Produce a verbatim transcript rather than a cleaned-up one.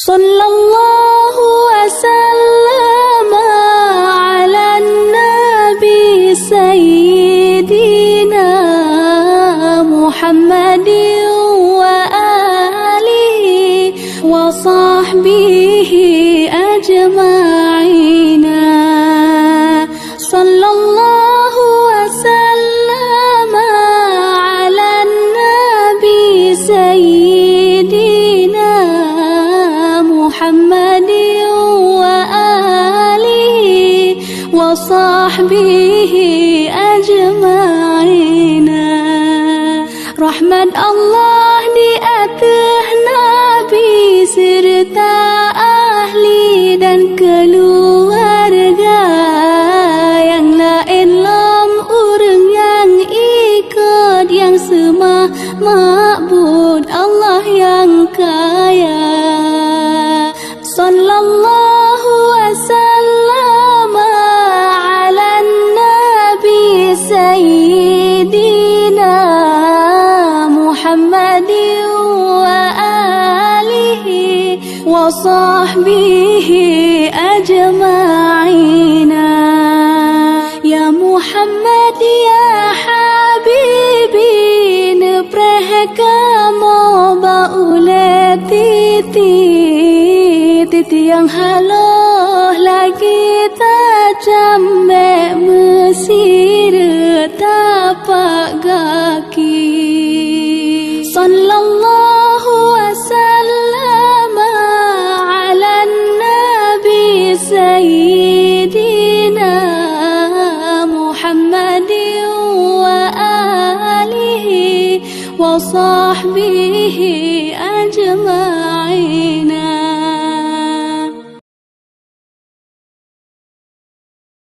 Sallallahu wasallam ala nabi sayyidina Muhammadin wa alihi wa sahbihi ajma'ina. Sallallahu wasallam ala nabi sayyidina Muhammadin wa alihi wa sahbihi ajma'ina. Rahmat Allah di ateueh Nabi serta ahli dan keluarga, nyang laén lom ureuëng nyang ikot, nyang seumah ma'bud Allah nyang kaya. Sallallahu wasallam ala nabi sayyidina Muhammadin wa alihi wa sahbihi ajma'ina. Ya Muhammad, ya Habibi, neupreh kamoe bak ulée titi, titi nyang haloh lagi tajam, bék meusireuk tapak gaki. Sallallahu wasallam ala nabi sayyidina Muhammadin wa alihi wa sahbihi ajma'in.